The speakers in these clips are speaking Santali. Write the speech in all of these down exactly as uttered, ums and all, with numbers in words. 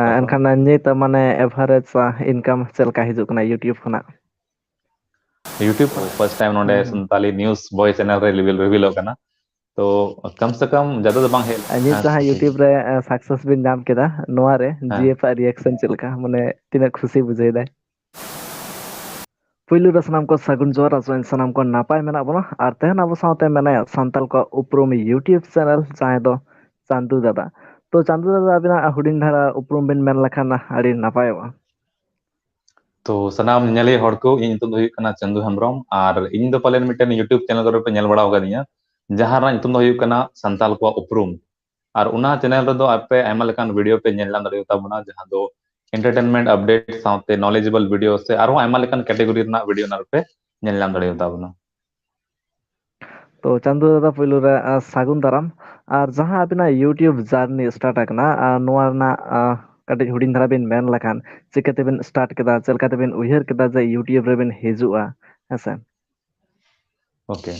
ᱮᱱᱠᱷᱟᱱ ᱱᱤᱛ ᱢᱟᱱᱮ ᱮᱵᱷᱟᱨᱮᱡᱽ ᱤᱱᱠᱟᱢ ᱪᱮᱫ ᱞᱮᱠᱟ ᱦᱤᱡᱩᱜ ᱠᱟᱱᱟ YouTube ᱠᱷᱚᱱᱟᱜ? YouTube first time ᱱᱚᱰᱮ ᱥᱟᱱᱛᱟᱞᱤ news voice channel ᱨᱮ reveal revealᱚᱜ ᱠᱟᱱᱟ᱾ ᱛᱚ ᱠᱟᱢ ᱥᱮ ᱠᱟᱢ ᱡᱟᱫᱟ ᱫᱚ ᱵᱟᱝ ᱦᱮᱡ ᱱᱤᱛ ᱡᱟᱦᱟᱸ YouTube ᱨᱮ ᱥᱟᱠᱥᱮᱥ ᱵᱤᱱ ᱧᱟᱢ ᱠᱮᱫᱟ, ᱱᱚᱣᱟ ᱨᱮ GF ᱟᱜ ᱨᱤᱭᱮᱠᱥᱚᱱ ᱪᱮᱫ ᱞᱮᱠᱟ, ᱢᱟᱱᱮ ᱛᱤᱱᱟᱹᱜ ᱠᱷᱩᱥᱤ ᱵᱩᱡᱷᱟᱹᱣ ᱫᱟᱭ? ᱯᱩᱭᱞᱩ ᱨᱮ ᱥᱟᱱᱟᱢ ᱠᱚ ᱥᱟᱹᱜᱩᱱ ᱡᱚᱦᱟᱨ, ᱟᱥᱚᱜ ᱟᱹᱧ ᱥᱟᱱᱟᱢ ᱠᱚ ᱱᱟᱯᱟᱭ ᱢᱮᱱᱟᱜ ᱵᱚᱱᱟ᱾ ᱟᱨ ᱛᱮᱦᱮᱧ ᱟᱵᱚ ᱥᱟᱶᱛᱮ ᱢᱮᱱᱟᱭᱟ ᱥᱟᱱᱛᱟᱲ ᱠᱚᱣᱟᱜ ᱩᱯᱨᱩᱢ YouTube ᱪᱮᱱᱮᱞ, ᱡᱟᱦᱟᱸᱭ ᱫᱚ ᱪᱟᱸᱫᱩ ᱫᱟᱫᱟ᱾ ᱛᱚ ᱪᱟᱸᱫᱩ ᱫᱟᱫᱟ, ᱟᱵᱤᱱᱟᱜ ᱦᱩᱰᱤᱧ ᱫᱷᱟᱨᱟ ᱩᱯᱨᱩᱢ ᱵᱤᱱ ᱢᱮᱱ ᱞᱮᱠᱷᱟᱱ ᱟᱹᱰᱤ ᱱᱟᱯᱟᱭᱚᱜᱼᱟ᱾ ᱛᱚ ᱥᱟᱱᱟᱢ ᱧᱮᱧᱮᱞᱤᱭᱟᱹ ᱦᱚᱲ ᱠᱚ, ᱤᱧ ᱧᱩᱛᱩᱢ ᱫᱚ ᱦᱩᱭᱩᱜ ᱠᱟᱱᱟ ᱪᱟᱸᱫᱩ ᱦᱮᱢᱵᱨᱚᱢ, ᱟᱨ ᱤᱧ ᱫᱚ ᱯᱟᱞᱮᱱ ᱢᱤᱫᱴᱮᱱ YouTube ᱪᱮᱱᱮᱞ ᱠᱚᱨᱮ ᱯᱮ ᱧᱮᱞ ᱵᱟᱲᱟ ᱟᱠᱟᱫᱤᱧᱟ, ᱡᱟᱦᱟᱸ ᱨᱮᱱᱟᱜ ᱧᱩᱛᱩᱢ ᱫᱚ ᱦᱩᱭᱩᱜ ᱠᱟᱱᱟ ᱥᱟᱱᱛᱟᱞ ᱠᱚᱣᱟᱜ ᱩᱯᱨᱩᱢ᱾ ᱟᱨ ᱚᱱᱟ ᱪᱮᱱᱮᱞ ᱨᱮᱫᱚ ᱟᱯᱮ ᱟᱭᱢᱟ ᱞᱮᱠᱟᱱ ᱵᱷᱤᱰᱤᱭᱳ ᱯᱮ ᱧᱮᱞ ᱧᱟᱢ ᱫᱟᱲᱮᱭᱟᱜ ᱛᱟᱵᱚᱱᱟ, ᱡᱟᱦᱟᱸ ᱫᱚ entertainment update ᱥᱟᱶᱛᱮ knowledgeable video ᱥᱮ ᱟᱨᱦᱚᱸ ᱟᱭᱢᱟ ᱞᱮᱠᱟᱱ ᱠᱮᱴᱮᱜᱚᱨᱤ ᱨᱮᱱᱟᱜ ᱵᱷᱤᱰᱤᱭᱳ ᱚᱱᱟ ᱨᱮᱯᱮ ᱧᱮᱞ ᱧᱟᱢ ᱫᱟᱲᱮᱭᱟᱜ ᱛᱟᱵᱚᱱᱟ᱾ ᱛᱚ ᱪᱟᱸᱫᱩ ᱫᱟᱫᱟ, ᱯᱳᱭᱞᱳ ᱨᱮ ᱟᱸ, ᱥᱟᱹᱜᱩᱱ ᱫᱟᱨᱟᱢ᱾ ᱟᱨ ᱡᱟᱦᱟᱸ ᱟᱵᱤᱱᱟᱜ YouTube journey start ᱟᱠᱟᱱᱟ, ᱟᱨ ᱱᱚᱣᱟ ᱨᱮᱱᱟᱜ ᱟᱸ, ᱠᱟᱹᱴᱤᱡ ᱦᱩᱰᱤᱧ ᱫᱷᱟᱨᱟ ᱵᱤᱱ ᱢᱮᱱ ᱞᱮᱠᱷᱟᱱ, ᱪᱤᱠᱟᱹ ᱛᱮᱵᱤᱱ start ᱠᱮᱫᱟ, ᱪᱮᱫ ᱞᱮᱠᱟ ᱛᱮᱵᱤᱱ ᱩᱭᱦᱟᱹᱨ ᱠᱮᱫᱟ ᱡᱮ YouTube ᱨᱮᱵᱤᱱ ᱦᱤᱡᱩᱜᱼᱟ? ᱦᱮᱸᱥᱮ? ᱳᱠᱮ,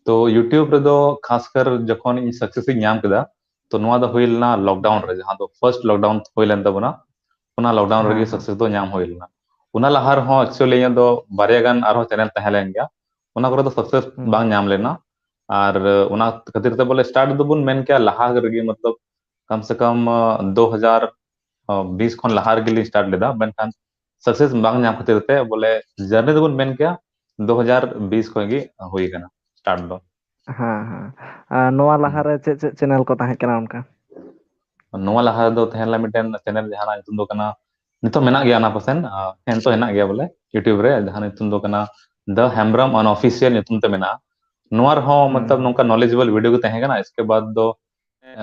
ᱛᱚ YouTube ᱨᱮᱫᱚ ᱠᱷᱟᱥ ᱠᱟᱨ ᱡᱚᱠᱷᱚᱱ ᱤᱧ ᱥᱟᱠᱥᱮᱥ ᱤᱧ ᱧᱟᱢ ᱠᱮᱫᱟ, ᱛᱚ ᱱᱚᱣᱟ ᱫᱚ ᱦᱩᱭ ᱞᱮᱱᱟ ᱞᱚᱠᱰᱟᱣᱩᱱ ᱨᱮ, ᱡᱟᱦᱟᱸ ᱫᱚ first lockdown ᱦᱩᱭ ᱞᱮᱱ ᱛᱟᱵᱚᱱᱟ, ᱚᱱᱟ ᱞᱚᱠᱰᱟᱣᱩᱱ ᱦᱮᱸ, ᱨᱮᱜᱮ ᱦᱮᱸ᱾ ᱥᱟᱠᱥᱮᱥ ᱫᱚ ᱧᱟᱢ ᱦᱩᱭ ᱞᱮᱱᱟ᱾ ᱚᱱᱟ ᱞᱟᱦᱟ ᱨᱮᱦᱚᱸ actually ᱤᱧᱟᱹᱜ ᱫᱚ ᱵᱟᱨᱭᱟ ᱜᱟᱱ ᱟᱨᱦᱚᱸ ᱪᱮᱱᱮᱞ ᱛᱟᱦᱮᱸ ᱞᱮᱱ ᱜᱮᱭᱟ, ᱚᱱᱟ ᱠᱚᱨᱮ ᱫᱚ ᱥᱟᱠᱥᱮᱥ ᱦᱩᱸ᱾ ᱵᱟᱝ ᱧᱟᱢ ᱞᱮᱱᱟ᱾ ᱟᱨ ᱚᱱᱟ ᱠᱷᱟᱹᱛᱤᱨ ᱛᱮ ᱵᱚᱞᱮ start ᱫᱚᱵᱚᱱ ᱢᱮᱱ ᱠᱮᱭᱟ ᱞᱟᱦᱟ ᱨᱮᱜᱮ, ᱢᱚᱛᱞᱚᱵ ᱠᱟᱢ ᱥᱮ ᱠᱟᱢ ᱫᱩ ᱦᱟᱡᱟᱨ ᱵᱤᱥ ᱠᱷᱚᱱ ᱞᱟᱦᱟ ᱨᱮᱜᱮ ᱞᱤᱧ start ᱞᱮᱫᱟ, ᱢᱮᱱᱠᱷᱟᱱ ᱥᱟᱠᱥᱮᱥ ᱵᱟᱝ ᱧᱟᱢ ᱠᱷᱟᱹᱛᱤᱨ ᱛᱮ ᱵᱚᱞᱮ journey ᱫᱚᱵᱚᱱ ᱢᱮᱱ ᱠᱮᱭᱟ ᱫᱩ ᱦᱟᱡᱟᱨ ᱵᱤᱥ ᱠᱷᱚᱱ ᱜᱮ ᱦᱩᱭ ᱟᱠᱟᱱᱟ start ᱫᱚ᱾ ᱦᱮᱸ, ᱦᱮᱸ᱾ ᱟᱨ ᱱᱚᱣᱟ ᱦᱩᱸ᱾ ᱞᱟᱦᱟᱨᱮ ᱪᱮᱫ ᱪᱮᱫ ᱪᱮᱱᱮᱞ ᱠᱚ ᱛᱟᱦᱮᱸ ᱠᱟᱱᱟ ᱚᱱᱠᱟ? ᱱᱚᱣᱟ ᱞᱟᱦᱟ ᱨᱮᱫᱚ ᱛᱟᱦᱮᱸ ᱞᱮᱱᱟ ᱢᱤᱫᱴᱮᱱ ᱪᱮᱱᱮᱞ, ᱡᱟᱦᱟᱸ ᱨᱮᱱᱟᱜ ᱧᱩᱛᱩᱢ ᱫᱚ ᱠᱟᱱᱟ, ᱱᱤᱛᱚᱜ ᱢᱮᱱᱟᱜ ᱜᱮᱭᱟ ᱚᱱᱟ ᱯᱟᱥᱮᱱ, ᱟᱸ, ᱦᱮᱸ, ᱱᱤᱛᱚᱜ ᱦᱮᱱᱟᱜ ᱜᱮᱭᱟ ᱵᱚᱞᱮ YouTube ᱨᱮ, ᱡᱟᱦᱟᱸ ᱧᱩᱛᱩᱢ ᱫᱚ ᱠᱟᱱᱟ The Hembrem Unofficial ᱧᱩᱛᱩᱢ ᱛᱮ ᱢᱮᱱᱟᱜᱼᱟ᱾ ᱱᱚᱣᱟ ᱨᱮᱦᱚᱸ ᱦᱩᱸ, ᱢᱚᱛᱞᱚᱵ ᱦᱩᱸ᱾ ᱱᱚᱝᱠᱟ knowledgeable video ᱜᱮ ᱛᱟᱦᱮᱸ ᱠᱟᱱᱟ᱾ ᱤᱥᱠᱮ ᱵᱟᱫ ᱫᱚ,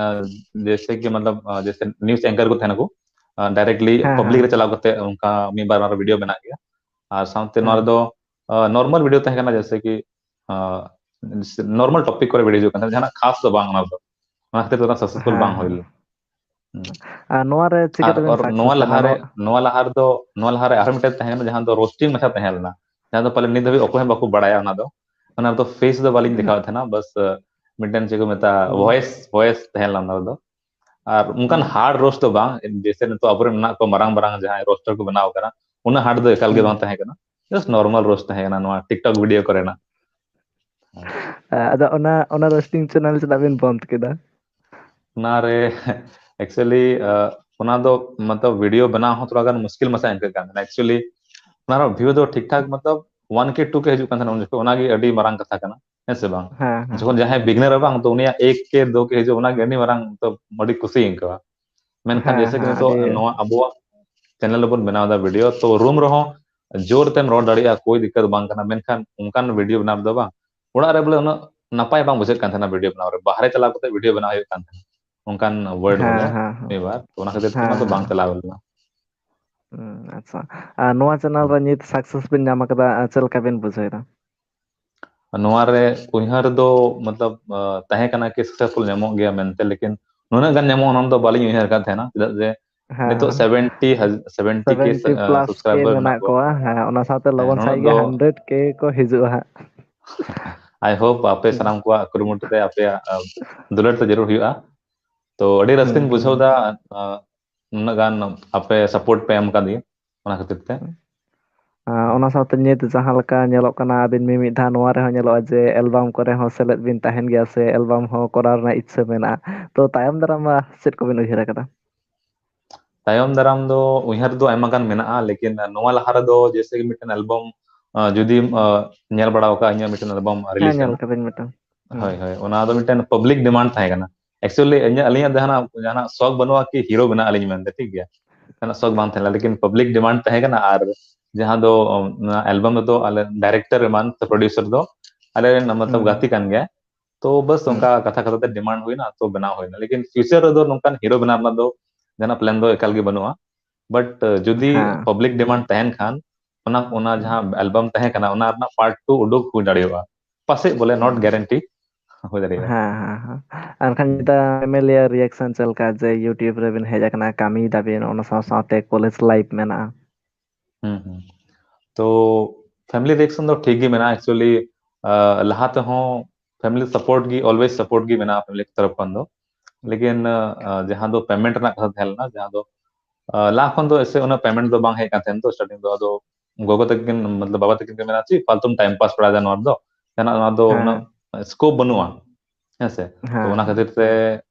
ᱟᱸ, ᱡᱮᱭᱥᱮ ᱠᱤ ᱢᱚᱛᱞᱚᱵ, ᱟᱸ, ᱡᱮᱭᱥᱮ news anchor ᱠᱚ ᱛᱟᱦᱮᱱᱟᱠᱚ, ᱟᱸ, directly ᱦᱮᱸ, public ᱦᱮᱸ᱾ ᱨᱮ ᱪᱟᱞᱟᱣ ᱠᱟᱛᱮ ᱚᱱᱠᱟ ᱢᱤᱫ ᱵᱟᱨ ᱚᱱᱟ ᱨᱮ video ᱢᱮᱱᱟᱜ ᱜᱮᱭᱟ᱾ ᱟᱨ ᱥᱟᱶᱛᱮ ᱱᱚᱣᱟ ᱦᱩᱸ᱾ ᱨᱮᱫᱚ, ᱟᱸ, normal video ᱛᱟᱦᱮᱸ ᱠᱟᱱᱟ, ᱡᱮᱭᱥᱮ ᱠᱤ, ᱟᱸ, normal topic ᱠᱚᱨᱮ video ᱦᱤᱡᱩᱜ ᱠᱟᱱ ᱛᱟᱦᱮᱸᱱᱟ, ᱡᱟᱦᱟᱱᱟᱜ ᱠᱷᱟᱥ ᱫᱚ ᱵᱟᱝ ᱚᱱᱟ ᱫᱚ᱾ ᱚᱱᱟ ᱠᱷᱟᱹᱛᱤᱨ ᱛᱮ ᱚᱱᱟ successful ᱦᱮᱸ, ᱵᱟᱝ ᱦᱩᱭ ᱦᱮᱸ᱾ ᱞᱮᱱᱟ᱾ ᱦᱩᱸ᱾ ᱟᱨ ᱱᱚᱣᱟ ᱨᱮ ᱪᱤᱠᱟᱹ ᱟᱨ ᱛᱮᱵᱮᱱ ᱚᱨ-, ᱱᱚᱣᱟ success ᱞᱟᱦᱟ ᱮᱱᱟ? ᱨᱮ, ᱱᱚᱣᱟ ᱱᱚᱣᱟ ᱞᱟᱦᱟ ᱨᱮᱫᱚ, ᱱᱚᱣᱟ ᱞᱟᱦᱟ ᱨᱮ ᱟᱨᱦᱚᱸ ᱢᱤᱫᱴᱮᱱ ᱛᱟᱦᱮᱸ ᱠᱟᱱᱟ, ᱡᱟᱦᱟᱸ ᱫᱚ roasting ᱢᱟᱪᱷᱟ ᱛᱟᱦᱮᱸ ᱞᱮᱱᱟ, ᱡᱟᱦᱟᱸ ᱫᱚ ᱯᱟᱞᱮ ᱱᱤᱛ ᱫᱷᱟᱹᱵᱤᱡ ᱚᱠᱚᱭ ᱦᱚᱸ ᱵᱟᱠᱚ ᱵᱟᱲᱟᱭᱟ ᱚᱱᱟ ᱫᱚ᱾ ᱚᱱᱟ ᱨᱮᱫᱚ face ᱫᱚ ᱵᱟᱹᱞᱤᱧ ᱦᱩᱸ᱾ ᱫᱮᱠᱷᱟᱣᱮᱫ ᱛᱟᱦᱮᱱᱟ, ᱵᱟᱥ, ᱟᱸ, ᱢᱤᱫᱴᱮᱱ ᱪᱮᱫ ᱠᱚ ᱢᱮᱛᱟᱜᱼᱟ, ᱦᱩᱸ᱾ voice, voice ᱛᱟᱦᱮᱸ ᱞᱮᱱᱟ ᱚᱱᱟ ᱨᱮᱫᱚ᱾ ᱟᱨ ᱚᱱᱠᱟᱱ ᱦᱩᱸ᱾ Hard roast ᱫᱚ ᱵᱟᱝ, ᱡᱮᱭᱥᱮ ᱱᱤᱛᱚᱜ ᱟᱵᱚᱨᱮᱱ ᱢᱮᱱᱟᱜ ᱠᱚᱣᱟ ᱢᱟᱨᱟᱝ ᱢᱟᱨᱟᱝ ᱡᱟᱦᱟᱸᱭ roaster ᱠᱚ ᱵᱮᱱᱟᱣ ᱠᱟᱱᱟ, ᱩᱱᱟᱹᱜ hard ᱫᱚ ᱮᱠᱟᱞ ᱜᱮ ᱦᱩᱸ᱾ ᱵᱟᱝ ᱛᱟᱦᱮᱸ ᱠᱟᱱᱟ᱾ Just normal roast ᱛᱟᱦᱮᱸ ᱠᱟᱱᱟ ᱱᱚᱣᱟ TikTok video ᱠᱚᱨᱮᱱᱟᱜ᱾ ᱟᱫᱚ ᱚᱱᱟ ᱚᱱᱟ roasting channel ᱪᱮᱫᱟᱜ ᱵᱤᱱ ᱵᱚᱱᱫ ᱠᱮᱫᱟ? ᱚᱱᱟᱨᱮ actually ᱚᱱᱟ ᱫᱚ ᱢᱚᱛᱞᱚᱵ video ᱵᱮᱱᱟᱣ ᱦᱚᱸ ᱛᱷᱚᱲᱟ ᱜᱟᱱ ᱢᱩᱥᱠᱤᱞ ᱢᱟᱪᱷᱟ ᱟᱹᱭᱠᱟᱹᱜ ᱠᱟᱱ ᱛᱟᱦᱮᱱᱟ᱾ Actually ᱚᱱᱟ ᱨᱮ view ᱫᱚ ᱴᱷᱤᱠ ᱴᱷᱟᱠ ᱢᱚᱛᱞᱚᱵ one K two K ᱦᱤᱡᱩᱜ ᱠᱟᱱ ᱛᱟᱦᱮᱱᱟ ᱩᱱ ᱡᱚᱠᱷᱚᱱ, ᱚᱱᱟᱜᱮ ᱟᱹᱰᱤ ᱢᱟᱨᱟᱝ ᱠᱟᱛᱷᱟ ᱠᱟᱱᱟ, ᱦᱮᱸ ᱥᱮ ᱵᱟᱝ? ᱦᱮᱸ, ᱦᱮᱸ᱾ ᱡᱚᱠᱷᱚᱱ ᱡᱟᱦᱟᱸᱭ beginner ᱵᱟᱝ, ᱛᱚ ᱩᱱᱤᱭᱟᱜ ᱮᱠ ᱠᱮ ᱫᱩ ᱠᱮ ᱦᱤᱡᱩᱜ, ᱚᱱᱟᱜᱮ ᱟᱹᱰᱤ ᱢᱟᱨᱟᱝ ᱢᱚᱛᱞᱚᱵ ᱟᱹᱰᱤ ᱠᱩᱥᱤ ᱟᱹᱭᱠᱟᱹᱣᱟ᱾ ᱢᱮᱱᱠᱷᱟᱱ ᱦᱮᱸ, ᱡᱮᱭᱥᱮ ᱠᱤ ᱦᱮᱸ, ᱱᱤᱛᱚᱜ ᱟᱹᱰᱤ ᱱᱚᱣᱟ ᱟᱵᱚᱣᱟᱜ channel ᱨᱮᱵᱚᱱ ᱵᱮᱱᱟᱣ ᱮᱫᱟ video, ᱛᱚ room ᱨᱮᱦᱚᱸ ᱡᱳᱨ ᱛᱮᱢ ᱨᱚᱲ ᱫᱟᱲᱮᱭᱟᱜᱼᱟ, ᱠᱳᱭ ᱫᱤᱠᱠᱟᱛ ᱵᱟᱝ ᱠᱟᱱᱟ, ᱢᱮᱱᱠᱷᱟᱱ ᱚᱱᱠᱟᱱ video ᱵᱮᱱᱟᱣ ᱫᱚ ᱵᱟᱝ᱾ ᱚᱲᱟᱜ ᱨᱮ ᱵᱚᱞᱮ ᱩᱱᱟᱹᱜ ᱱᱟᱯᱟᱭ ᱵᱟᱝ ᱵᱩᱡᱷᱟᱹᱜ ᱠᱟᱱ ᱛᱟᱦᱮᱱᱟ video ᱵᱮᱱᱟᱣ ᱨᱮ, ᱵᱟᱦᱨᱮ ᱪᱟᱞᱟᱣ ᱠᱟᱛᱮ video ᱵᱮᱱᱟᱣ ᱦᱩᱭᱩᱜ ᱠᱟᱱ ᱛᱟᱦᱮᱱᱟ, ᱚᱱᱠᱟᱱ word ᱦᱮᱸ, ᱵᱚᱞᱮ ᱦᱮᱸ, ᱦᱮᱸ᱾ ᱢᱤᱫ ᱵᱟᱨ, ᱛᱚ ᱚᱱᱟ ᱠᱷᱟᱹᱛᱤᱨ ᱛᱮ ᱦᱮᱸ, ᱚᱱᱟ ᱫᱚ ᱵᱟᱝ ᱦᱮᱸ᱾ ᱪᱟᱞᱟᱣ ᱞᱮᱱᱟ᱾ ᱦᱩᱸ, ᱟᱪᱪᱷᱟ᱾ ᱟᱨ ᱱᱚᱣᱟ channel ᱨᱮ ᱱᱤᱛ success ᱵᱤᱱ ᱧᱟᱢ ᱟᱠᱟᱫᱟ, ᱟᱨ ᱪᱮᱫ ᱞᱮᱠᱟ ᱵᱤᱱ ᱵᱩᱡᱷᱟᱹᱣ ᱮᱫᱟ? ᱱᱚᱣᱟ ᱨᱮ ᱩᱭᱦᱟᱹᱨ ᱫᱚ ᱢᱚᱛᱞᱚᱵ ᱛᱟᱦᱮᱸ ᱠᱟᱱᱟ ᱠᱤ successful ᱧᱟᱢᱚᱜ ᱜᱮᱭᱟ ᱢᱮᱱᱛᱮ, ᱞᱮᱠᱤᱱ ᱱᱩᱱᱟᱹᱜ ᱜᱟᱱ ᱧᱟᱢᱚᱜᱼᱟ ᱚᱱᱟ ᱫᱚ ᱵᱟᱹᱞᱤᱧ ᱩᱭᱦᱟᱹᱨ ᱟᱠᱟᱫ ᱛᱟᱦᱮᱱᱟ, ᱪᱮᱫᱟᱜ ᱡᱮ ᱦᱮᱸ, ᱱᱤᱛᱚᱜ ᱦᱮᱸ᱾ seventy ᱦᱟᱡ-, seventy ᱠᱮ seventy plus ᱠᱮ subscriber ᱢᱮᱱᱟᱜ ᱢᱮᱱᱟᱜ ᱠᱚᱣᱟ᱾ ᱠᱚᱣᱟ᱾ ᱦᱮᱸ, ᱚᱱᱟ ᱥᱟᱶᱛᱮ ᱦᱮᱸ, ᱞᱚᱜᱚᱱ ᱱᱩᱱᱟᱹᱜ ᱥᱟᱺᱦᱤᱡ ᱜᱮ ᱫᱚ hundred ᱠᱮ ᱠᱚ ᱦᱤᱡᱩᱜᱼᱟ ᱦᱟᱸᱜ᱾ I hope ᱟᱯᱮ ᱥᱟᱱᱟᱢ ᱠᱚᱣᱟᱜ ᱠᱩᱨᱩᱢᱩᱴᱩ ᱛᱮ ᱟᱯᱮᱭᱟᱜ, ᱟ, ᱫᱩᱞᱟᱹᱲ ᱛᱮ ᱡᱟᱹᱨᱩᱲ ᱦᱩᱭᱩᱜᱼᱟ᱾ ᱛᱚ ᱟᱹᱰᱤ ᱦᱩᱸ, ᱨᱟᱹᱥᱠᱟᱹᱧ ᱦᱩᱸ᱾ ᱵᱩᱡᱷᱟᱹᱣ ᱫᱟ, ᱟ, ᱱᱩᱱᱟᱹᱜ ᱜᱟᱱ ᱟᱯᱮ support ᱯᱮ ᱮᱢ ᱠᱟᱫᱤᱧᱟ, ᱚᱱᱟ ᱠᱷᱟᱹᱛᱤᱨ ᱛᱮ᱾ ᱟ, ᱚᱱᱟ ᱥᱟᱶᱛᱮ ᱱᱤᱛ ᱡᱟᱦᱟᱸ ᱞᱮᱠᱟ ᱧᱮᱞᱚᱜ ᱠᱟᱱᱟ, ᱟᱹᱵᱤᱱ ᱢᱤᱢᱤᱫ ᱫᱷᱟᱣ ᱱᱚᱣᱟ ᱨᱮᱦᱚᱸ ᱧᱮᱞᱚᱜᱼᱟ ᱡᱮ album ᱠᱚᱨᱮ ᱦᱚᱸ ᱥᱮᱞᱮᱫ ᱵᱤᱱ ᱛᱟᱦᱮᱱ ᱜᱮᱭᱟ ᱥᱮ album ᱦᱚᱸ ᱠᱚᱨᱟᱣ ᱨᱮᱱᱟᱜ ᱤᱪᱪᱷᱟᱹ ᱢᱮᱱᱟᱜᱼᱟ᱾ ᱛᱚ ᱛᱟᱭᱚᱢ ᱫᱟᱨᱟᱢ ᱪᱮᱫ ᱠᱚᱵᱤᱱ ᱩᱭᱦᱟᱹᱨ ᱟᱠᱟᱫᱟ? ᱛᱟᱭᱚᱢ ᱫᱟᱨᱟᱢ ᱫᱚ ᱩᱭᱦᱟᱹᱨ ᱫᱚ ᱟᱭᱢᱟ ᱜᱟᱱ ᱢᱮᱱᱟᱜᱼᱟ, ᱞᱮᱠᱤᱱ ᱱᱚᱣᱟ ᱞᱟᱦᱟ ᱨᱮᱫᱚ ᱡᱮᱭᱥᱮ ᱠᱤ ᱢᱤᱫᱴᱮᱱ album, ᱟ, ᱡᱩᱫᱤᱢ, ᱟ, ᱧᱮᱞ ᱵᱟᱲᱟ ᱟᱠᱟᱫ ᱤᱧᱟᱹᱜ ᱢᱤᱫᱴᱮᱱ album release ᱦᱮᱸ, ᱧᱮᱞ ᱠᱟᱱᱟ᱾ ᱠᱟᱫᱟᱹᱧ ᱢᱤᱫᱴᱟᱝ᱾ ᱦᱩᱸ᱾ ᱦᱳᱭ, ᱦᱳᱭ, ᱚᱱᱟ ᱫᱚ ᱢᱤᱫᱴᱮᱱ public demand ᱛᱟᱦᱮᱸ ᱠᱟᱱᱟ᱾ Actually ᱤᱧᱟᱹᱜ, ᱟᱹᱞᱤᱧᱟᱜ ᱡᱟᱦᱟᱱᱟᱜ, ᱡᱟᱦᱟᱱᱟᱜ ᱥᱚᱠ ᱵᱟᱹᱱᱩᱜᱼᱟ ᱠᱤ hero ᱵᱮᱱᱟᱜ ᱟᱹᱞᱤᱧ ᱢᱮᱱᱛᱮ, ᱴᱷᱤᱠ ᱜᱮᱭᱟ, ᱡᱟᱦᱟᱱᱟᱜ ᱥᱚᱠ ᱵᱟᱝ ᱛᱟᱦᱮᱸ ᱞᱮᱱᱟ, ᱞᱮᱠᱤᱱ public demand ᱛᱟᱦᱮᱸ ᱠᱟᱱᱟ᱾ ᱟᱨ ᱡᱟᱦᱟᱸ ᱫᱚ, ᱚᱱᱟ album ᱨᱮᱫᱚ ᱟᱞᱮ director ᱮᱢᱟᱱ ᱥᱮ producer ᱫᱚ ᱟᱞᱮ ᱨᱮᱱ ᱢᱚᱛᱞᱚᱵ ᱦᱩᱸ᱾ ᱜᱟᱛᱮ ᱠᱟᱱ ᱜᱮᱭᱟ᱾ ᱛᱚ ᱵᱟᱥ ᱦᱩᱸ᱾ ᱚᱱᱠᱟ ᱠᱟᱛᱷᱟ ᱠᱟᱛᱷᱟ ᱛᱮ demand ᱦᱩᱭᱱᱟ, ᱛᱚ ᱵᱮᱱᱟᱣ ᱦᱩᱭᱱᱟ᱾ ᱞᱮᱠᱤᱱ future ᱨᱮᱫᱚ ᱱᱚᱝᱠᱟᱱ hero ᱵᱮᱱᱟᱣ ᱨᱮᱱᱟᱜ ᱫᱚ ᱡᱟᱦᱟᱱᱟᱜ plan ᱫᱚ ᱮᱠᱟᱞ ᱜᱮ ᱵᱟᱹᱱᱩᱜᱼᱟ᱾ But, ᱟ, ᱡᱩᱫᱤ ᱦᱮᱸ᱾ public demand ᱛᱟᱦᱮᱱ ᱠᱷᱟᱱ, ᱚᱱᱟ, ᱚᱱᱟ ᱡᱟᱦᱟᱸ album ᱛᱟᱦᱮᱸ ᱠᱟᱱᱟ, ᱚᱱᱟ ᱨᱮᱱᱟᱜ part two ᱩᱰᱩᱠ ᱦᱩᱭ ᱫᱟᱲᱮᱭᱟᱜᱼᱟ᱾ ᱯᱟᱥᱮᱡ ᱵᱚᱞᱮ, not ᱦᱩᱸ᱾ guarantee, ᱦᱩᱭ ᱫᱟᱲᱮᱭᱟᱜᱼᱟ᱾ ᱦᱮᱸ, ᱦᱮᱸ, ᱦᱮᱸ᱾ ᱮᱱᱠᱷᱟᱱ ᱱᱮᱛᱟᱨ family ᱨᱮᱭᱟᱜ reaction ᱪᱮᱫ ᱞᱮᱠᱟ ᱡᱮ YouTube ᱨᱮᱵᱤᱱ ᱦᱮᱡ ᱟᱠᱟᱱᱟ, ᱠᱟᱹᱢᱤᱭ ᱫᱟᱵᱤᱱ, ᱚᱱᱟ ᱥᱟᱶ ᱥᱟᱶᱛᱮ college life ᱢᱮᱱᱟᱜᱼᱟ? ᱦᱩᱸ, ᱦᱩᱸ᱾ ᱛᱚ family reaction ᱫᱚ ᱴᱷᱤᱠ ᱜᱮ ᱢᱮᱱᱟᱜᱼᱟ᱾ Actually, ᱟ, ᱞᱟᱦᱟ ᱛᱮᱦᱚᱸ family support ᱜᱮ, always support ᱜᱮ ᱢᱮᱱᱟᱜᱼᱟ family ᱛᱚᱨᱚᱯ ᱠᱷᱚᱱ ᱫᱚ᱾ ᱞᱮᱠᱤᱱ ᱡᱟᱦᱟᱸ ᱫᱚ ᱯᱮᱢᱮᱱᱴ ᱨᱮᱱᱟᱜ ᱠᱟᱛᱷᱟ ᱛᱟᱦᱮᱸ ᱞᱮᱱᱟ, ᱡᱟᱦᱟᱸ ᱫᱚ ᱞᱟᱦᱟ ᱠᱷᱚᱱ ᱫᱚ ᱮᱥᱮ ᱩᱱᱟᱹᱜ ᱯᱮᱢᱮᱱᱴ ᱫᱚ ᱵᱟᱝ ᱦᱮᱡ ᱠᱟᱱ ᱛᱟᱦᱮᱸᱱ, ᱛᱚ ᱥᱴᱟᱨᱴᱤᱝ ᱫᱚ ᱟᱫᱚ ᱜᱚᱜᱚ ᱛᱟᱹᱠᱤᱱ, ᱢᱚᱛᱞᱚᱵ ᱵᱟᱵᱟ ᱛᱟᱹᱠᱤᱱ ᱠᱤᱱ ᱢᱮᱱᱟ, "ᱪᱮᱫ ᱯᱷᱟᱞᱛᱩᱢ ᱴᱟᱭᱤᱢ ᱯᱟᱥ ᱵᱟᱲᱟᱭᱮᱫᱟ ᱱᱚᱣᱟ ᱨᱮᱫᱚ, ᱡᱟᱦᱟᱱᱟᱜ ᱱᱚᱣᱟ ᱫᱚ ᱩᱱᱟᱹᱜ ᱥᱠᱳᱯ ᱵᱟᱹᱱᱩᱜᱼᱟ", ᱦᱮᱸ ᱥᱮ᱾ ᱛᱚ ᱚᱱᱟ ᱠᱷᱟᱹᱛᱤᱨ ᱛᱮ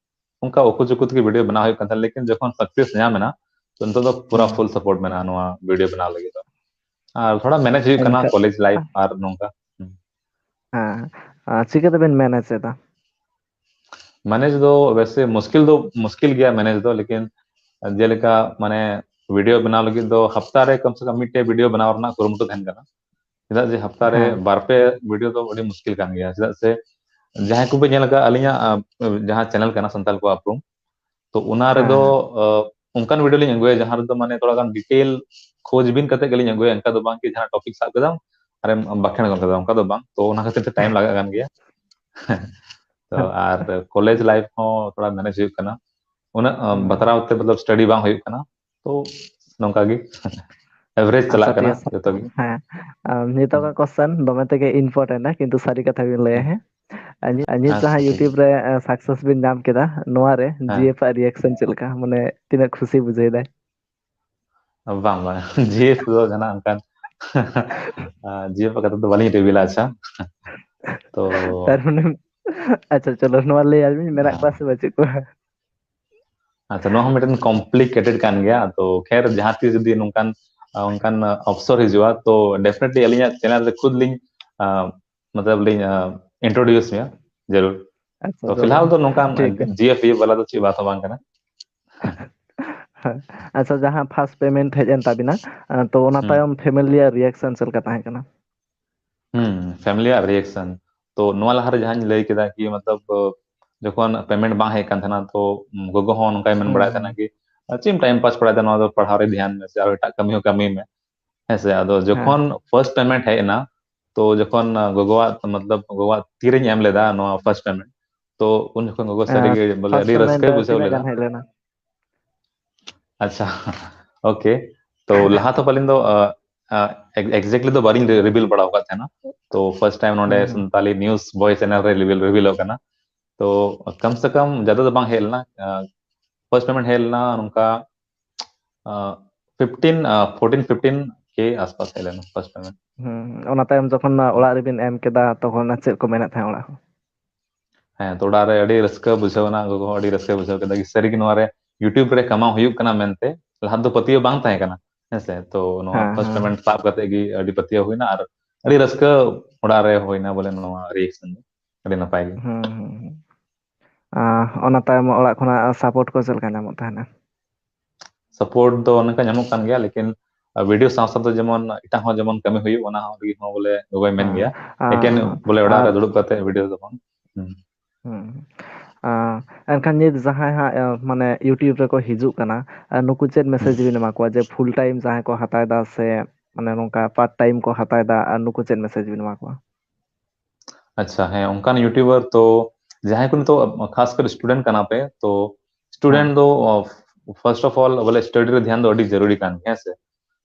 ᱚᱱᱠᱟ ᱩᱠᱩ ᱪᱩᱠᱩ ᱛᱮᱜᱮ ᱵᱷᱤᱰᱤᱭᱳ ᱵᱮᱱᱟᱣ ᱦᱩᱭᱩᱜ ᱠᱟᱱ ᱛᱟᱦᱮᱸᱱ, ᱞᱮᱠᱤᱱ ᱡᱚᱠᱷᱚᱱ ᱥᱟᱠᱥᱮᱥ ᱧᱟᱢ ᱮᱱᱟ, ᱛᱚ ᱱᱤᱛᱚᱜ ᱫᱚ ᱯᱩᱨᱟ ᱯᱷᱩᱞ ᱥᱟᱯᱳᱨᱴ ᱢᱮᱱᱟᱜᱼᱟ ᱱᱚᱣᱟ ᱵᱷᱤᱰᱤᱭᱳ ᱵᱮᱱᱟᱣ ᱞᱟᱹᱜᱤᱫ ᱫᱚ᱾ ᱟᱨ ᱛᱷᱚᱲᱟ ᱢᱮᱱᱮᱡ ᱦᱩᱭᱩᱜ ᱠᱟᱱᱟ, ᱮᱱᱠᱷᱟᱱ ᱠᱚᱞᱮᱡᱽ ᱞᱟᱭᱤᱯᱷ ᱟᱨ ᱱᱚᱝᱠᱟ᱾ ᱦᱮᱸ, ᱟᱨ ᱪᱤᱠᱟᱹ ᱛᱮᱵᱮᱱ ᱢᱮᱱᱮᱡ ᱮᱫᱟ? ᱢᱮᱱᱮᱡ ᱫᱚ ᱣᱮᱥᱮ ᱢᱩᱥᱠᱤᱞ ᱫᱚ ᱢᱩᱥᱠᱤᱞ ᱜᱮᱭᱟ ᱢᱮᱱᱮᱡ ᱫᱚ, ᱞᱮᱠᱤᱱ ᱡᱮᱞᱮᱠᱟ ᱢᱟᱱᱮ ᱵᱷᱤᱰᱤᱭᱳ ᱵᱮᱱᱟᱣ ᱞᱟᱹᱜᱤᱫ ᱫᱚ ᱦᱟᱯᱛᱟ ᱨᱮ ᱠᱚᱢ ᱥᱮ ᱠᱚᱢ ᱢᱤᱫᱴᱮᱡ ᱵᱷᱤᱰᱤᱭᱳ ᱵᱮᱱᱟᱣ ᱨᱮᱱᱟᱜ ᱠᱩᱨᱩᱢᱩᱴᱩ ᱛᱟᱦᱮᱱ ᱠᱟᱱᱟ᱾ ᱪᱮᱫᱟᱜ ᱡᱮ ᱦᱟᱯᱛᱟ ᱨᱮ ᱦᱮᱸ᱾ ᱵᱟᱨ ᱯᱮ ᱵᱷᱤᱰᱤᱭᱳ ᱫᱚ ᱟᱹᱰᱤ ᱢᱩᱥᱠᱤᱞ ᱠᱟᱱ ᱜᱮᱭᱟ, ᱪᱮᱫᱟᱜ ᱥᱮ ᱡᱟᱦᱟᱸᱭ ᱠᱚᱯᱮ ᱧᱮᱞ ᱟᱠᱟᱫ ᱟᱹᱞᱤᱧᱟᱜ, ᱟ, ᱡᱟᱦᱟᱸ ᱪᱮᱱᱮᱞ ᱠᱟᱱᱟ ᱥᱟᱱᱛᱟᱞ ᱠᱚᱣᱟᱜ ᱩᱯᱨᱩᱢ, ᱛᱚ ᱚᱱᱟ ᱦᱮᱸ, ᱨᱮᱫᱚ, ᱦᱮᱸ᱾ ᱟ, ᱚᱱᱠᱟᱱ ᱵᱷᱤᱰᱤᱭᱳ ᱞᱤᱧ ᱟᱹᱜᱩᱭᱟ ᱡᱟᱦᱟᱸ ᱨᱮᱫᱚ ᱢᱟᱱᱮ ᱛᱷᱚᱲᱟ ᱜᱟᱱ ᱰᱤᱴᱮᱞ ᱠᱷᱳᱡᱽ ᱵᱤᱱ ᱠᱟᱛᱮ ᱜᱮᱞᱤᱧ ᱟᱹᱜᱩᱭᱟ᱾ ᱚᱱᱠᱟ ᱫᱚ ᱵᱟᱝ ᱠᱤ ᱡᱟᱦᱟᱸ ᱴᱚᱯᱤᱠ ᱥᱟᱵ ᱠᱮᱫᱟᱢ ᱟᱨᱮᱢ ᱵᱟᱠᱷᱮᱬ ᱜᱚᱫ ᱠᱮᱫᱟ, ᱚᱱᱠᱟ ᱫᱚ ᱵᱟᱝ᱾ ᱛᱚ ᱚᱱᱟ ᱠᱷᱟᱹᱛᱤᱨ ᱛᱮ ᱴᱟᱭᱤᱢ ᱞᱟᱜᱟᱜ ᱠᱟᱱ ᱜᱮᱭᱟ᱾ ᱛᱚ ᱟᱨ ᱠᱚᱞᱮᱡᱽ ᱞᱟᱭᱤᱯᱷ ᱦᱚᱸ ᱛᱷᱚᱲᱟ ᱢᱮᱱᱮᱡᱽ ᱦᱩᱭᱩᱜ ᱠᱟᱱᱟ, ᱩᱱᱟᱹᱜ, ᱟ, ᱦᱩᱸ᱾ ᱵᱟᱛᱨᱟᱣ ᱛᱮ ᱢᱚᱛᱞᱚᱵ ᱥᱴᱟᱰᱤ ᱵᱟᱝ ᱦᱩᱭᱩᱜ ᱠᱟᱱᱟ᱾ ᱛᱚ ᱱᱚᱝᱠᱟ ᱜᱮ ᱮᱵᱷᱟᱨᱮᱡᱽ ᱟᱪᱪᱷᱟ, ᱪᱟᱞᱟᱜ ᱴᱷᱤᱠ ᱠᱟᱱᱟ ᱟᱪᱷᱮ᱾ ᱡᱚᱛᱚ ᱜᱮ᱾ ᱦᱮᱸ, ᱟᱢ, ᱱᱤᱛᱚᱜ ᱦᱩᱸ᱾ ᱠᱚ ᱠᱚᱥᱪᱮᱱ ᱫᱚᱢᱮ ᱛᱮᱜᱮ ᱤᱢᱯᱚᱨᱴᱮᱱᱴ ᱟ, ᱠᱤᱱᱛᱩ ᱥᱟᱹᱨᱤ ᱠᱟᱛᱷᱟ ᱵᱤᱱ ᱞᱟᱹᱭᱟ, ᱦᱮᱸ᱾ ᱟᱨ ᱱᱤᱛ, ᱟᱨ ᱱᱤᱛ ᱟᱪᱪᱷᱟ, ᱡᱟᱦᱟᱸ ᱴᱷᱤᱠ ᱜᱮᱭᱟ᱾ YouTube ᱨᱮ, ᱟ, ᱥᱟᱠᱥᱮᱥ ᱵᱤᱱ ᱧᱟᱢ ᱠᱮᱫᱟ, ᱱᱚᱣᱟ ᱨᱮ ᱦᱮᱸ᱾ ᱡᱤ ᱮᱯᱷ ᱟᱜ ᱨᱤᱭᱮᱠᱥᱚᱱ ᱪᱮᱫ ᱞᱮᱠᱟ? ᱢᱟᱱᱮ, ᱛᱤᱱᱟᱹᱜ ᱠᱷᱩᱥᱤ ᱵᱩᱡᱷᱟᱹᱣ ᱫᱟᱭ? ᱵᱟᱝ, ᱵᱟᱝ᱾ ᱡᱤ ᱮᱯᱷ ᱫᱚ ᱡᱟᱦᱟᱱᱟᱜ ᱚᱱᱠᱟᱱ, ᱟ, ᱡᱤ ᱮᱯᱷ ᱟᱜ ᱠᱟᱛᱷᱟ ᱫᱚ ᱵᱟᱹᱞᱤᱧ ᱨᱤᱵᱤᱞᱟ, ᱟᱪᱪᱷᱟ᱾ ᱛᱚ ᱛᱟᱨ ᱢᱟᱱᱮ, ᱟᱪᱪᱷᱟ, ᱪᱚᱞᱚ, ᱱᱚᱣᱟ ᱞᱟᱹᱭ ᱟᱹᱞᱤᱧ, ᱢᱮᱱᱟᱜ ᱦᱮᱸ᱾ ᱠᱚᱣᱟ ᱥᱮ ᱵᱟᱹᱪᱩᱜ ᱠᱚᱣᱟ? ᱟᱪᱪᱷᱟ, ᱱᱚᱣᱟ ᱦᱚᱸ ᱢᱤᱫᱴᱮᱱ ᱠᱚᱢᱯᱞᱤᱠᱮᱴᱮᱰ ᱠᱟᱱ ᱜᱮᱭᱟ᱾ ᱛᱚ ᱠᱷᱮᱨ, ᱡᱟᱦᱟᱸ ᱛᱤᱥ ᱡᱩᱫᱤ ᱱᱚᱝᱠᱟᱱ, ᱟ, ᱚᱱᱠᱟᱱ, ᱟ, ᱚᱯᱥᱚᱨ ᱦᱤᱡᱩᱜᱼᱟ, ᱛᱚ ᱰᱮᱯᱷᱤᱱᱮᱴᱞᱤ ᱟᱹᱞᱤᱧᱟᱜ ᱪᱮᱱᱮᱞ ᱨᱮ ᱠᱷᱩᱫ ᱞᱤᱧ, ᱟ, ᱢᱚᱛᱞᱚᱵ ᱞᱤᱧ, ᱟ, ᱤᱱᱴᱨᱳᱰᱤᱭᱩᱥ ᱢᱮᱭᱟ, ᱡᱟᱹᱨᱩᱲ᱾ ᱟᱪᱪᱷᱟ, ᱛᱚ ᱡᱚᱞᱚ᱾ ᱯᱷᱤᱞᱦᱟᱞ ᱫᱚ ᱱᱚᱝᱠᱟᱱ ᱴᱷᱤᱠ ᱜᱮᱭᱟ᱾ ᱡᱤ ᱮᱯᱷ ᱵᱟᱞᱟ ᱫᱚ ᱪᱮᱫ ᱵᱟᱛ ᱦᱚᱸ ᱵᱟᱝ ᱠᱟᱱᱟ᱾ ᱟᱪᱪᱷᱟ, ᱡᱟᱦᱟᱸ ᱯᱷᱟᱥᱴ ᱯᱮᱢᱮᱱᱴ ᱦᱮᱡ ᱮᱱ ᱛᱟᱵᱤᱱᱟ, ᱟ, ᱛᱚ ᱚᱱᱟ ᱦᱩᱸ᱾ ᱛᱟᱭᱚᱢ ᱯᱷᱮᱢᱤᱞᱤᱭᱟᱜ ᱨᱤᱭᱮᱠᱥᱚᱱ ᱪᱮᱫ ᱞᱮᱠᱟ ᱛᱟᱦᱮᱸ ᱠᱟᱱᱟ? ᱦᱩᱸ, ᱯᱷᱮᱢᱤᱞᱤᱭᱟᱜ ᱨᱤᱭᱮᱠᱥᱚᱱ᱾ ᱛᱚ ᱱᱚᱣᱟ ᱞᱟᱦᱟᱨᱮ ᱡᱟᱦᱟᱸᱧ ᱞᱟᱹᱭ ᱠᱮᱫᱟ ᱠᱤ ᱢᱚᱛᱞᱚᱵ, ᱟ, ᱡᱚᱠᱷᱚᱱ ᱯᱮᱢᱮᱱᱴ ᱵᱟᱝ ᱦᱮᱡ ᱠᱟᱱ ᱛᱟᱦᱮᱱᱟ, ᱛᱚ, ᱩᱢ, ᱜᱚᱜᱚ ᱦᱚᱸ ᱱᱚᱝᱠᱟᱭ ᱢᱮᱱ ᱦᱩᱸ, ᱵᱟᱲᱟᱭᱮᱫ ᱦᱩᱸ᱾ ᱛᱟᱦᱮᱱᱟ ᱠᱤ, "ᱟ, ᱪᱮᱫ ᱮᱢ ᱴᱟᱭᱤᱢ ᱯᱟᱥ ᱵᱟᱲᱟᱭᱮᱫᱟ, ᱱᱚᱣᱟ ᱫᱚ ᱯᱟᱲᱦᱟᱣ ᱨᱮ ᱫᱷᱮᱭᱟᱱ ᱢᱮ ᱥᱮ ᱟᱨ ᱮᱴᱟᱜ ᱠᱟᱹᱢᱤ ᱦᱚᱸ ᱠᱟᱹᱢᱤ ᱢᱮ᱾" ᱦᱮᱸ ᱥᱮ, ᱟᱫᱚ ᱦᱮᱸ᱾ ᱡᱚᱠᱷᱚᱱ ᱯᱷᱟᱨᱥᱴ ᱯᱮᱢᱮᱱᱴ ᱦᱮᱡ ᱮᱱᱟ, ᱛᱚ ᱡᱚᱠᱷᱚᱱ, ᱟ, ᱜᱚᱜᱚᱣᱟᱜ, ᱢᱚᱛᱞᱚᱵ ᱜᱚᱜᱚᱣᱟᱜ ᱛᱤᱨᱮᱧ ᱮᱢ ᱞᱮᱫᱟ ᱱᱚᱣᱟ ᱯᱷᱟᱨᱥᱴ ᱯᱮᱢᱮᱱᱴ, ᱛᱚ ᱩᱱ ᱡᱚᱠᱷᱚᱱ ᱜᱚᱜᱚ ᱮ, ᱥᱟᱹᱨᱤᱜᱮ ᱵᱚᱞᱮ ᱯᱷᱟᱨᱥᱴ ᱟᱹᱰᱤ ᱯᱮᱢᱮᱱᱴ ᱨᱟᱹᱥᱠᱟᱹᱭ ᱵᱩᱡᱷᱟᱹᱣ ᱛᱤᱱᱟᱹᱜ ᱞᱮᱫᱟ᱾ ᱜᱟᱱ ᱦᱮᱡ ᱞᱮᱱᱟ? ᱟᱪᱪᱷᱟ, ᱳᱠᱮ᱾ ᱛᱚ ᱞᱟᱦᱟ ᱛᱚ ᱯᱟᱞᱮᱱ ᱫᱚ, ᱟ, ᱟ, ᱮᱠ-, exactly ᱫᱚ ᱵᱟᱹᱞᱤᱧ ᱨᱤ-, ᱨᱤᱵᱤᱞ ᱵᱟᱲᱟ ᱟᱠᱟᱫ ᱛᱟᱦᱮᱱᱟ᱾ ᱛᱚ ᱯᱷᱟᱨᱥᱴ ᱴᱟᱭᱤᱢ ᱱᱚᱰᱮ ᱦᱩᱸ, ᱦᱩᱸ᱾ ᱥᱟᱱᱛᱟᱞᱤ ᱱᱤᱭᱩᱡ ᱵᱚᱭ ᱪᱮᱱᱮᱞ ᱨᱮ ᱨᱤᱵᱤᱞ, ᱨᱤᱵᱤᱞᱚᱜ ᱠᱟᱱᱟ᱾ ᱛᱚ ᱠᱚᱢ ᱥᱮ ᱠᱚᱢ ᱡᱟᱫᱟ ᱫᱚ ᱵᱟᱝ ᱦᱮᱡ ᱞᱮᱱᱟ᱾ ᱯᱷᱟᱨᱥᱴ ᱯᱮᱢᱮᱱᱴ ᱦᱮᱡ ᱞᱮᱱᱟ ᱱᱚᱝᱠᱟ ᱯᱷᱤᱯᱴᱤᱱ ᱯᱷᱳᱨᱴᱤᱱ ᱯᱷᱤᱯᱴᱤᱱ ᱠᱮ ᱟᱥᱯᱟᱥ ᱦᱮᱡ ᱞᱮᱱᱟ ᱯᱷᱟᱨᱥᱴ ᱯᱮᱢᱮᱱᱴ᱾ ᱦᱩᱸ, ᱚᱱᱟ ᱛᱟᱭᱚᱢ ᱡᱚᱠᱷᱚᱱ ᱚᱲᱟᱜ ᱨᱮᱵᱤᱱ ᱮᱢ ᱠᱮᱫᱟ, ᱛᱚᱠᱷᱚᱱ ᱪᱮᱫ ᱠᱚ ᱢᱮᱱᱮᱫ ᱛᱟᱦᱮᱸᱫ ᱚᱲᱟᱜ ᱦᱚᱲ? ᱦᱮᱸ, ᱛᱚ ᱚᱲᱟᱜ ᱨᱮ ᱟᱹᱰᱤ ᱨᱟᱹᱥᱠᱟᱹ ᱵᱩᱡᱷᱟᱹᱣ ᱮᱱᱟ, ᱜᱚᱜᱚ ᱦᱚᱸ ᱟᱹᱰᱤ ᱨᱟᱹᱥᱠᱟᱹ ᱵᱩᱡᱷᱟᱹᱣ ᱠᱮᱫᱟ ᱡᱮ ᱥᱟᱹᱨᱤᱜᱮ ᱱᱚᱣᱟ ᱨᱮ YouTube ᱨᱮ ᱠᱟᱢᱟᱣ ᱦᱩᱭᱩᱜ ᱠᱟᱱᱟ ᱢᱮᱱᱛᱮ᱾ ᱞᱟᱦᱟ ᱫᱚ ᱯᱟᱹᱛᱭᱟᱹᱣ ᱵᱟᱝ ᱛᱟᱦᱮᱸ ᱠᱟᱱᱟ, ᱦᱮᱸᱥᱮ᱾ ᱛᱚ ᱱᱚᱣᱟ ᱦᱮᱸ, ᱯᱷᱟᱨᱥᱴ ᱦᱮᱸ᱾ ᱯᱮᱢᱮᱱᱴ ᱥᱟᱵ ᱠᱟᱛᱮ ᱜᱮ ᱟᱹᱰᱤ ᱯᱟᱹᱛᱭᱟᱹᱣ ᱦᱩᱭᱱᱟ ᱟᱨ ᱟᱹᱰᱤ ᱨᱟᱹᱥᱠᱟᱹ ᱚᱲᱟᱜ ᱨᱮ ᱦᱩᱭᱱᱟ, ᱵᱚᱞᱮ ᱱᱚᱣᱟ ᱨᱤᱭᱮᱠᱥᱚᱱ ᱫᱚ ᱟᱹᱰᱤ ᱱᱟᱯᱟᱭ ᱜᱮ᱾ ᱦᱩᱸ, ᱦᱩᱸ, ᱦᱩᱸ᱾ ᱟᱨ ᱚᱱᱟ ᱛᱟᱭᱚᱢ ᱚᱲᱟᱜ ᱠᱷᱚᱱᱟᱜ ᱥᱟᱯᱳᱨᱴ ᱠᱚ ᱪᱮᱫ ᱞᱮᱠᱟ ᱧᱟᱢᱚᱜ ᱛᱟᱦᱮᱱᱟ? ᱥᱟᱯᱳᱨᱴ ᱫᱚ ᱚᱱᱠᱟ ᱧᱟᱢᱚᱜ ᱠᱟᱱ ᱜᱮᱭᱟ, ᱞᱮᱠᱤᱱ ᱵᱷᱤᱰᱤᱭᱳ ᱥᱟᱶ ᱥᱟᱶᱛᱮ ᱡᱮᱢᱚᱱ ᱮᱴᱟᱜ ᱦᱚᱸ ᱡᱮᱢᱚᱱ ᱠᱟᱹᱢᱤ ᱦᱩᱭᱩᱜ, ᱚᱱᱟ ᱦᱚᱸ ᱞᱟᱹᱜᱤᱫ ᱦᱚᱸ ᱵᱚᱞᱮ ᱜᱚᱜᱚᱭ ᱢᱮᱱ ᱦᱮᱸ, ᱜᱮᱭᱟ᱾ ᱟᱨ, ᱮᱠᱮᱱ ᱵᱚᱞᱮ ᱚᱲᱟᱜ ᱟᱨ, ᱨᱮ ᱫᱩᱲᱩᱵ ᱠᱟᱛᱮ ᱵᱷᱤᱰᱤᱭᱳ ᱫᱚ ᱵᱟᱝ᱾ ᱦᱩᱸ᱾ ᱦᱩᱸ᱾ ᱟᱨ ᱮᱱᱠᱷᱟᱱ ᱱᱤᱛ ᱡᱟᱦᱟᱸᱭ ᱦᱟᱸᱜ, ᱮ, ᱢᱟᱱᱮ YouTube ᱨᱮᱠᱚ ᱦᱤᱡᱩᱜ ᱠᱟᱱᱟ, ᱟᱨ ᱱᱩᱠᱩ ᱪᱮᱫ ᱦᱩᱸ᱾ ᱢᱮᱥᱮᱡᱽ ᱵᱤᱱ ᱮᱢᱟ ᱠᱚᱣᱟ ᱡᱮ ᱯᱷᱩᱞ ᱴᱟᱭᱤᱢ ᱡᱟᱦᱟᱸᱭ ᱠᱚ ᱦᱟᱛᱟᱣ ᱮᱫᱟ ᱥᱮ ᱢᱟᱱᱮ ᱱᱚᱝᱠᱟ ᱯᱟᱨᱴ ᱴᱟᱭᱤᱢ ᱠᱚ ᱦᱟᱛᱟᱣ ᱮᱫᱟ, ᱟᱨ ᱱᱩᱠᱩ ᱪᱮᱫ ᱢᱮᱥᱮᱡᱽ ᱵᱤᱱ ᱮᱢᱟ ᱠᱚᱣᱟ? ᱟᱪᱪᱷᱟ, ᱦᱮᱸ, ᱚᱱᱠᱟᱱ YouTuber ᱛᱚ ᱡᱟᱦᱟᱸᱭ ᱠᱚ ᱱᱤᱛᱚᱜ ᱠᱷᱟᱥ ᱠᱟᱨ ᱥᱴᱩᱰᱮᱱᱴ ᱠᱟᱱᱟ ᱯᱮ, ᱛᱚ ᱦᱮᱸ᱾ ᱥᱴᱩᱰᱮᱱᱴ ᱫᱚ, ᱚ, first of all ᱵᱚᱞᱮ ᱥᱴᱟᱰᱤ ᱨᱮ ᱫᱷᱮᱭᱟᱱ ᱫᱚ ᱟᱹᱰᱤ ᱡᱟᱹᱨᱩᱲᱤ ᱠᱟᱱ ᱜᱮᱭᱟ, ᱦᱮᱸ ᱥᱮ?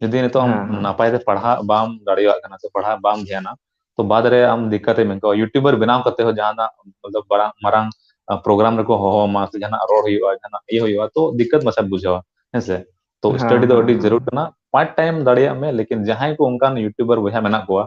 ᱡᱩᱫᱤ ᱱᱤᱛᱚᱜ ᱟᱢ ᱦᱮᱸ, ᱦᱮᱸ᱾ ᱱᱟᱯᱟᱭ ᱛᱮ ᱯᱟᱲᱦᱟᱜ ᱵᱟᱢ ᱫᱟᱲᱮᱭᱟᱜ ᱠᱟᱱᱟ ᱥᱮ ᱯᱟᱲᱦᱟᱜ ᱵᱟᱢ ᱫᱷᱮᱭᱟᱱᱟ, ᱛᱚ ᱵᱟᱫ ᱨᱮ ᱟᱢ ᱫᱤᱠᱠᱟᱛ ᱮᱢ ᱟᱹᱭᱠᱟᱹᱣᱟ᱾ YouTuber ᱵᱮᱱᱟᱣ ᱠᱟᱛᱮ ᱦᱚᱸ ᱡᱟᱦᱟᱱᱟᱜ ᱢᱚᱛᱞᱚᱵ ᱵᱟᱲᱟ-, ᱢᱟᱨᱟᱝ, ᱟ, ᱯᱨᱳᱜᱨᱟᱢ ᱨᱮᱠᱚ ᱦᱚᱦᱚ ᱟᱢᱟ ᱥᱮ ᱡᱟᱦᱟᱱᱟᱜ ᱨᱚᱲ ᱦᱩᱭᱩᱜᱼᱟ, ᱡᱟᱦᱟᱱᱟᱜ ᱤᱭᱟᱹ ᱦᱩᱭᱩᱜᱼᱟ, ᱛᱚ ᱫᱤᱠᱠᱟᱛ ᱢᱟᱪᱷᱟ ᱵᱩᱡᱷᱟᱹᱣᱟ, ᱦᱮᱸ ᱥᱮ? ᱛᱚ ᱦᱮᱸ, ᱥᱴᱟᱰᱤ ᱫᱚ ᱦᱮᱸ, ᱟᱹᱰᱤ ᱦᱮᱸ᱾ ᱡᱟᱹᱨᱩᱲ ᱠᱟᱱᱟ, ᱯᱟᱨᱴ ᱴᱟᱭᱤᱢ ᱫᱟᱲᱮᱭᱟᱜ ᱢᱮ, ᱞᱮᱠᱤᱱ ᱡᱟᱦᱟᱸᱭ ᱠᱚ ᱚᱱᱠᱟᱱ YouTuber ᱵᱚᱭᱦᱟ ᱢᱮᱱᱟᱜ ᱠᱚᱣᱟ,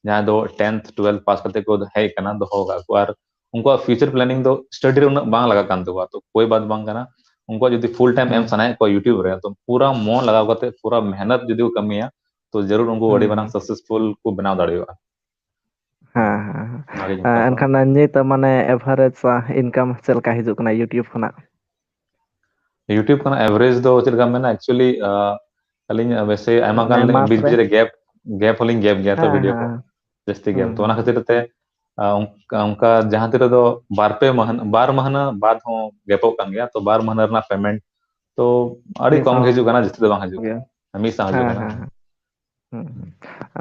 ᱡᱟᱦᱟᱸᱭ ᱫᱚ ᱴᱮᱱᱛᱷ ᱴᱩᱭᱮᱞᱵᱷ ᱯᱟᱥ ᱠᱟᱛᱮ ᱠᱚ ᱦᱮᱡ ᱟᱠᱟᱱᱟ, ᱫᱚᱦᱚ ᱟᱠᱟᱫ ᱠᱚᱣᱟ, ᱟᱨ ᱩᱱᱠᱩᱣᱟᱜ ᱯᱷᱤᱭᱩᱪᱟᱨ ᱯᱞᱮᱱᱤᱝ ᱫᱚ ᱥᱴᱟᱰᱤ ᱨᱮ ᱩᱱᱟᱹᱜ ᱵᱟᱝ ᱞᱟᱜᱟᱜ ᱠᱟᱱ ᱛᱟᱠᱚᱣᱟ, ᱛᱚ ᱠᱳᱭ ᱵᱟᱛ ᱵᱟᱝ ᱠᱟᱱᱟ᱾ ᱩᱱᱠᱩᱣᱟᱜ ᱡᱩᱫᱤ ᱯᱷᱩᱞ ᱴᱟᱭᱤᱢ ᱮᱢ ᱦᱩᱸ᱾ ᱥᱟᱱᱟᱭᱮᱫ ᱠᱚᱣᱟ YouTube ᱨᱮ, ᱛᱚ ᱯᱩᱨᱟ ᱢᱚᱱ ᱞᱟᱜᱟᱣ ᱠᱟᱛᱮ, ᱯᱩᱨᱟ ᱢᱮᱦᱱᱚᱛ ᱡᱩᱫᱤ ᱠᱚ ᱠᱟᱹᱢᱤᱭᱟ, ᱛᱚ ᱡᱟᱹᱨᱩᱲ ᱩᱱᱠᱩ ᱟᱹᱰᱤ ᱦᱩᱸ, ᱢᱟᱨᱟᱝ ᱦᱩᱸ᱾ ᱥᱟᱠᱥᱮᱥᱯᱷᱩᱞ ᱠᱚ ᱵᱮᱱᱟᱣ ᱫᱟᱲᱮᱭᱟᱜᱼᱟ᱾ ᱦᱮᱸ, ᱦᱮᱸ, ᱦᱮᱸ᱾ ᱚᱱᱟᱜᱤᱧ ᱮ, ᱢᱮᱛᱟ ᱠᱚᱣᱟ᱾ ᱮᱱᱠᱷᱟᱱ ᱱᱤᱛ ᱢᱟᱱᱮ ᱮᱵᱷᱟᱨᱮᱡᱽ, ᱟ, ᱤᱱᱠᱟᱢ ᱪᱮᱫ ᱞᱮᱠᱟ ᱦᱤᱡᱩᱜ ᱠᱟᱱᱟ YouTube ᱠᱷᱚᱱᱟᱜ? YouTube ᱠᱷᱚᱱᱟᱜ ᱮᱵᱷᱟᱨᱮᱡᱽ ᱫᱚ ᱪᱮᱫ ᱞᱮᱠᱟ ᱢᱮᱱᱟ, actually, ᱟ, ᱟᱹᱞᱤᱧ ᱵᱮᱥᱮ ᱟᱭᱢᱟ ᱜᱟᱱ ᱢᱟᱱᱮ ᱞᱤᱧ ᱢᱟᱥ ᱵᱤᱪ ᱵᱤᱪ ᱨᱮ? ᱨᱮ ᱜᱮᱯ, ᱜᱮᱯ ᱦᱚᱸᱞᱤᱧ ᱜᱮᱯ ᱜᱮᱭᱟ ᱛᱚ ᱦᱮᱸ, ᱵᱷᱤᱰᱤᱭᱳ ᱦᱮᱸ, ᱠᱚ ᱦᱮᱸ᱾ ᱡᱟᱹᱥᱛᱤ ᱜᱮᱯ᱾ ᱦᱩᱸ, ᱛᱚ ᱚᱱᱟ ᱦᱩᱸ᱾ ᱠᱷᱟᱹᱛᱤᱨ ᱛᱮ, ᱟ, ᱚᱱᱠᱟ, ᱚᱱᱠᱟ ᱡᱟᱦᱟᱸ ᱛᱤᱨᱮ ᱫᱚ ᱵᱟᱨ ᱯᱮ ᱢᱟᱹᱦᱱᱟᱹ, ᱵᱟᱨ ᱢᱟᱹᱦᱱᱟᱹ ᱵᱟᱫ ᱦᱚᱸ ᱜᱮᱯᱚᱜ ᱠᱟᱱ ᱜᱮᱭᱟ, ᱛᱚ ᱵᱟᱨ ᱢᱟᱹᱦᱱᱟᱹ ᱨᱮᱱᱟᱜ ᱯᱮᱢᱮᱱᱴ ᱛᱚ ᱟᱹᱰᱤ ᱢᱤᱫ ᱠᱚᱢ ᱥᱟᱶ ᱜᱮ ᱦᱤᱡᱩᱜ ᱠᱟᱱᱟ, ᱡᱟᱹᱥᱛᱤ ᱫᱚ ᱵᱟᱝ ᱦᱤᱡᱩᱜ ᱜᱮ᱾ ᱠᱟᱱᱟ, ᱢᱤᱫ ᱥᱟᱶ ᱦᱤᱡᱩᱜ ᱦᱮᱸ, ᱠᱟᱱᱟ᱾ ᱦᱮᱸ, ᱦᱮᱸ᱾ ᱦᱩᱸ, ᱦᱩᱸ᱾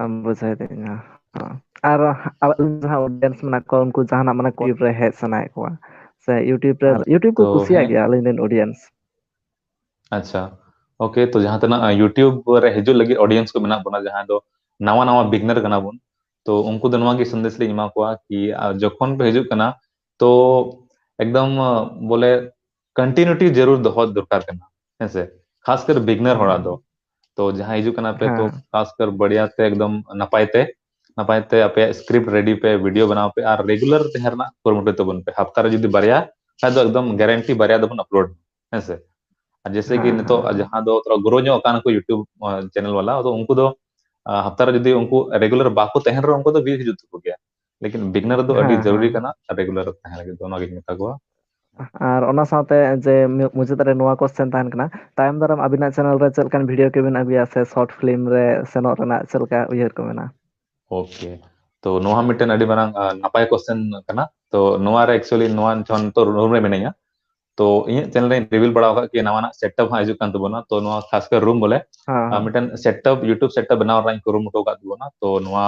ᱟᱢ ᱵᱩᱡᱷᱟᱹᱣ ᱫᱟᱲᱮᱭᱟᱜ ᱠᱟᱱᱟ᱾ ᱦᱮᱸ᱾ ᱟᱨ ᱟᱵᱚ ᱡᱟᱦᱟᱸ ᱚᱰᱤᱭᱮᱱᱥ ᱢᱮᱱᱟᱜ ᱠᱚᱣᱟ, ᱩᱱᱠᱩ ᱡᱟᱦᱟᱱᱟᱜ ᱢᱟᱱᱮ YouTube ᱨᱮ ᱦᱮᱡ ᱥᱟᱱᱟᱭᱮᱫ ᱠᱚᱣᱟ, ᱥᱮ YouTube ᱨᱮ, ᱟᱨ YouTube ᱠᱚ ᱛᱚ ᱠᱩᱥᱤᱭᱟᱜ ᱦᱮᱸ, ᱜᱮᱭᱟ, ᱟᱹᱞᱤᱧ ᱨᱮᱱ ᱚᱰᱤᱭᱮᱱᱥ᱾ ᱟᱪᱪᱷᱟ, ᱳᱠᱮ, ᱛᱚ ᱡᱟᱦᱟᱸ ᱛᱤᱱᱟᱹᱜ, ᱟ, YouTube ᱨᱮ ᱦᱤᱡᱩᱜ ᱞᱟᱹᱜᱤᱫ ᱚᱰᱤᱭᱮᱱᱥ ᱠᱚ ᱢᱮᱱᱟᱜ ᱵᱚᱱᱟ, ᱡᱟᱦᱟᱸᱭ ᱫᱚ ᱱᱟᱣᱟ ᱱᱟᱣᱟ ᱵᱤᱜᱱᱟᱨ ᱠᱟᱱᱟ ᱵᱚᱱ, ᱛᱚ ᱩᱱᱠᱩ ᱫᱚ ᱱᱚᱣᱟ ᱜᱮ ᱥᱟᱸᱫᱮᱥ ᱞᱤᱧ ᱮᱢᱟ ᱠᱚᱣᱟ ᱠᱤ, ᱟ, ᱡᱚᱠᱷᱚᱱ ᱯᱮ ᱦᱤᱡᱩᱜ ᱠᱟᱱᱟ, ᱛᱚ ᱮᱠᱫᱚᱢ ᱵᱚᱞᱮ ᱠᱚᱱᱴᱤᱱᱤᱭᱩᱴᱤ ᱡᱟᱹᱨᱩᱲ ᱫᱚᱦᱚ ᱫᱚᱨᱠᱟᱨ ᱠᱟᱱᱟ᱾ ᱦᱮᱸᱥᱮ? ᱠᱷᱟᱥ ᱠᱟᱨ ᱵᱤᱜᱱᱟᱨ ᱦᱚᱲᱟᱜ ᱫᱚ᱾ ᱛᱚ ᱡᱟᱦᱟᱸᱭ ᱦᱤᱡᱩᱜ ᱠᱟᱱᱟ ᱯᱮ, ᱛᱚ ᱠᱷᱟᱥ ᱠᱟᱨ ᱵᱟᱲᱤᱭᱟ ᱛᱮ ᱮᱠᱫᱚᱢ ᱱᱟᱯᱟᱭ ᱛᱮ ᱱᱟᱯᱟᱭ ᱛᱮ ᱟᱯᱮᱭᱟᱜ ᱥᱠᱨᱤᱯᱴ ᱨᱮᱰᱤ ᱯᱮ, ᱵᱷᱤᱰᱤᱭᱳ ᱵᱮᱱᱟᱣ ᱯᱮ ᱟᱨ ᱨᱮᱜᱩᱞᱟᱨ ᱛᱟᱦᱮᱸ ᱨᱮᱱᱟᱜ ᱠᱩᱨᱩᱢᱩᱴᱩ ᱛᱟᱵᱚᱱ ᱯᱮ᱾ ᱦᱟᱯᱛᱟ ᱨᱮ ᱡᱩᱫᱤ ᱵᱟᱨᱭᱟ ᱠᱷᱟᱡ ᱫᱚ ᱮᱠᱫᱚᱢ ᱜᱟᱨᱮᱱᱴᱤ ᱵᱟᱨᱭᱟ ᱫᱚᱵᱚᱱ ᱟᱯᱞᱳᱰ, ᱦᱮᱸᱥᱮ? ᱟᱨ ᱡᱮᱭᱥᱮ ᱠᱤ ᱱᱤᱛᱚᱜ ᱡᱟᱦᱟᱸ ᱫᱚ ᱛᱷᱚᱲᱟ ᱜᱨᱳ ᱧᱚᱜ ᱟᱠᱟᱱ ᱠᱚ YouTube ᱪᱮᱱᱮᱞ ᱣᱟᱞᱟ, ᱟᱫᱚ ᱩᱱᱠᱩ ᱫᱚ ᱦᱟᱯᱛᱟ ᱨᱮ ᱡᱩᱫᱤ ᱩᱱᱠᱩ ᱨᱮᱜᱩᱞᱟᱨ ᱵᱟᱠᱚ ᱛᱟᱦᱮᱱ ᱨᱮᱦᱚᱸ ᱩᱱᱠᱩ ᱫᱚ ᱵᱷᱤᱭᱩ ᱦᱤᱡᱩᱜ ᱛᱟᱠᱚ ᱜᱮᱭᱟ᱾ ᱞᱮᱠᱤᱱ ᱵᱤᱜᱱᱟᱨ ᱫᱚ ᱟᱹᱰᱤ ᱡᱟᱹᱨᱩᱨᱤ ᱠᱟᱱᱟ ᱨᱮᱜᱩᱞᱟᱨ ᱛᱟᱦᱮᱸ ᱞᱟᱹᱜᱤᱫ ᱫᱚ, ᱚᱱᱟᱜᱤᱧ ᱢᱮᱛᱟ ᱠᱚᱣᱟ᱾ ᱟᱨ ᱚᱱᱟ ᱥᱟᱶᱛᱮ ᱡᱮ ᱢᱩᱪᱟᱹᱫ ᱨᱮ ᱱᱚᱣᱟ ᱠᱚᱥᱪᱮᱱ ᱛᱟᱦᱮᱱ ᱠᱟᱱᱟ, ᱛᱟᱭᱚᱢ ᱫᱟᱨᱟᱢ ᱟᱵᱤᱱᱟᱜ ᱪᱮᱱᱮᱞ ᱨᱮ ᱪᱮᱫ ᱞᱮᱠᱟᱱ ᱵᱷᱤᱰᱤᱭᱳ ᱠᱚᱵᱤᱱ ᱟᱹᱜᱩᱭᱟ ᱥᱮ ᱥᱚᱨᱴ ᱯᱷᱤᱞᱢ ᱨᱮ ᱥᱮᱱᱚᱜ ᱨᱮᱱᱟᱜ ᱪᱮᱫ ᱞᱮᱠᱟ ᱩᱭᱦᱟᱹᱨ ᱠᱚ ᱢᱮᱱᱟᱜᱼᱟ? ᱳᱠᱮ, ᱛᱚ ᱱᱚᱣᱟ ᱢᱤᱫᱴᱮᱱ ᱟᱹᱰᱤ ᱢᱟᱨᱟᱝ ᱱᱟᱯᱟᱭ ᱠᱚᱥᱪᱮᱱ ᱠᱟᱱᱟ᱾ ᱛᱚ ᱱᱚᱣᱟ ᱨᱮ ᱮᱠᱪᱩᱭᱟᱞᱤ ᱱᱚᱣᱟ ᱡᱚᱠᱷᱚᱱ ᱱᱤᱛᱚᱜ ᱨᱩᱢ ᱨᱮ ᱢᱤᱱᱟᱹᱧᱟ, ᱛᱚ ᱤᱧᱟᱹᱜ ᱪᱮᱱᱮᱞ ᱨᱮᱧ ᱨᱤᱵᱤᱞ ᱵᱟᱲᱟ ᱟᱠᱟᱫ ᱠᱤ ᱱᱟᱣᱟᱱᱟᱜ ᱥᱮᱴᱟᱯ ᱦᱟᱸᱜ ᱦᱤᱡᱩᱜ ᱠᱟᱱ ᱛᱟᱵᱚᱱᱟ᱾ ᱛᱚ ᱱᱚᱣᱟ ᱠᱷᱟᱥ ᱠᱟᱨ ᱨᱩᱢ ᱵᱚᱞᱮ ᱢᱤᱫᱴᱮᱱ ᱥᱮᱴᱟᱯ, YouTube ᱥᱮᱴᱟᱯ ᱵᱮᱱᱟᱣ ᱨᱮᱱᱟᱜ ᱤᱧ ᱠᱩᱨᱩᱢᱩᱴᱩ ᱟᱠᱟᱫ ᱛᱟᱵᱚᱱᱟ᱾ ᱛᱚ ᱱᱚᱣᱟ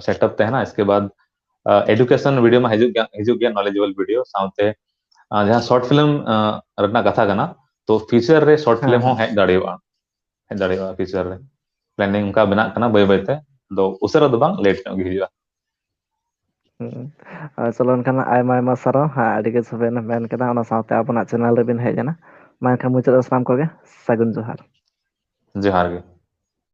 ᱥᱮᱴᱟᱯ ᱛᱟᱦᱮᱱᱟ᱾ ᱤᱥᱠᱮ ᱵᱟᱫ ᱮᱰᱩᱠᱮᱥᱚᱱ ᱵᱷᱤᱰᱤᱭᱳ ᱢᱟ ᱦᱤᱡᱩᱜ ᱜᱮᱭᱟ, ᱦᱤᱡᱩᱜ ᱜᱮᱭᱟ, ᱱᱚᱞᱮᱡᱮᱵᱚᱞ ᱵᱷᱤᱰᱤᱭᱳ ᱥᱟᱶᱛᱮ ᱡᱟᱦᱟᱸ ᱥᱚᱨᱴ ᱯᱷᱤᱞᱢ ᱨᱮᱱᱟᱜ ᱠᱟᱛᱷᱟ ᱠᱟᱱᱟ, ᱛᱚ ᱯᱷᱤᱭᱩᱪᱟᱨ ᱨᱮ ᱥᱚᱨᱴ ᱯᱷᱤᱞᱢ ᱦᱚᱸ ᱦᱮᱡ ᱫᱟᱲᱮᱭᱟᱜᱼᱟ, ᱦᱮᱡ ᱫᱟᱲᱮᱭᱟᱜᱼᱟ ᱯᱷᱤᱭᱩᱪᱟᱨ ᱨᱮ᱾ ᱯᱞᱮᱱᱤᱝ ᱚᱱᱠᱟ ᱵᱮᱱᱟᱜ ᱠᱟᱱᱟ ᱵᱟᱹᱭ ᱵᱟᱹᱭᱛᱮ, ᱟᱫᱚ ᱩᱥᱟᱹᱨᱟ ᱫᱚ ᱵᱟᱝ, ᱞᱮᱴ ᱧᱚᱜ ᱜᱮ ᱦᱤᱡᱩᱜᱼᱟ᱾ ᱦᱩᱸ᱾ ᱟᱨ ᱪᱚᱞᱚ ᱮᱱᱠᱷᱟᱱ ᱟᱭᱢᱟ ᱟᱭᱢᱟ ᱥᱟᱨᱦᱟᱣ, ᱦᱮᱸ, ᱟᱹᱰᱤ ᱜᱮ ᱥᱚᱵᱮᱱ ᱢᱮᱱ ᱠᱮᱫᱟ, ᱚᱱᱟ ᱥᱟᱶᱛᱮ ᱟᱵᱚᱱᱟᱜ ᱪᱮᱱᱮᱞ ᱨᱮᱵᱤᱱ ᱦᱮᱡ ᱮᱱᱟ᱾ ᱢᱟ ᱮᱱᱠᱷᱟᱱ ᱢᱩᱪᱟᱹᱫ ᱨᱮ ᱥᱟᱱᱟᱢ ᱠᱚᱜᱮ ᱥᱟᱹᱜᱩᱱ ᱡᱚᱦᱟᱨ᱾ ᱡᱚᱦᱟᱨ ᱜᱮ᱾